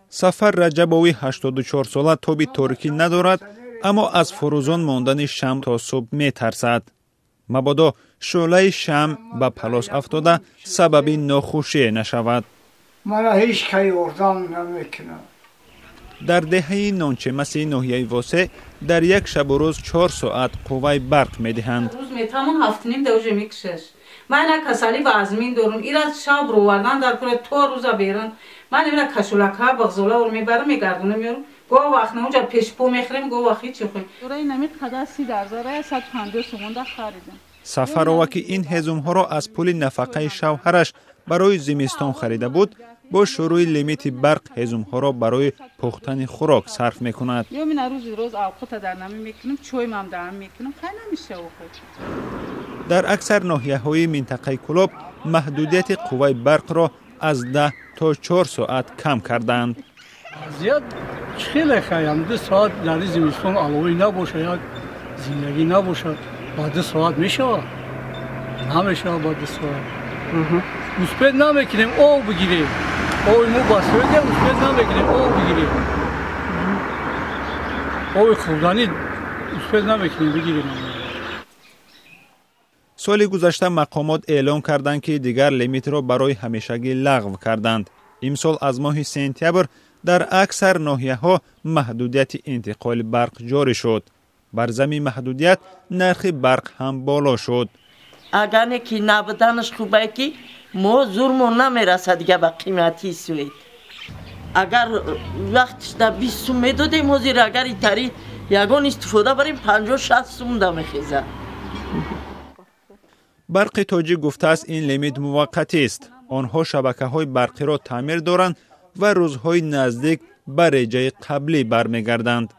Сафар Раҷабови 84-сола тоби торикӣ надорад, аммо аз фурӯзон мондани шамъ то субҳ метарсад. Мабодо шӯълаи шамъ ба палос афтода сабаби нохушие нашавад. Мара ҳеҷ кай ёрдам намекунад. Дар деҳаи Нончемаси ноҳияи Восе дар як шабу рӯз 4 соат қувваи барқ медиҳанд. Рӯз метамон 7:30 даужа мекушаш. Ман ина касалӣ ва азмин дорум. Ира шаб ровардан дар кура то рӯза берун. Ман ина кашулакҳа бағзолаор мебарам, мегардонам, меорам. Гоҳ вақт наунҷа пешпо мехӯрем, гоҳ вақт ҳеҷ хӯрем. Ора инами қадар 30 дарзара 150 сомон да харидам. Сафарова, ки ин ҳезумҳоро аз пули нафақаи шавҳараш барои зимистон харида буд, бо шурӯи лимити барқ ҳезумҳоро барои пухтани хӯрок сарф мекунад. Ё мина рӯзи рӯз авқота дар намӣ мекунам, чоймам дар мекунам, хай намешава хӯ. Дар аксар ноҳияҳои минтақаи Кӯлоб маҳдудияти қувваи барқро аз 10 то 4 соат кам карданд. Вазъият хеле хаям. 2 соат дар зимистон аловӣ набошад, як зиндагӣ набошад, ба 2 соат мешавад? Намешавад ба 2 соат. Успет намекунем об бигирем. Оби мо басоида успет намекунем об бигирем. Оби хӯрданӣ успет намекунем бигирем. Соли гузашта мақомот эълон карданд, ки дигар лимитро барои ҳамешагӣ лағв карданд. Имсол аз моҳи сентябр дар аксар ноҳияҳо маҳдудияти интиқоли барқ ҷорӣ шуд. Бар зами маҳдудият нархи барқ ҳам боло шуд. Агар не ки набуданаш хубае, ки мо зурмон намерасад дига ба қимати свет. Агар вақтш да 20 сум медодем, ҳозир агар итари ягон истифода барем, 50-60 сум да мехезад. Барқи Тоҷик гуфтааст, ин лимит муваққатист. Онҳо шабакаҳои барқиро таъмир доранд ва рӯзҳои наздик ба реҷаи қаблӣ бармегарданд.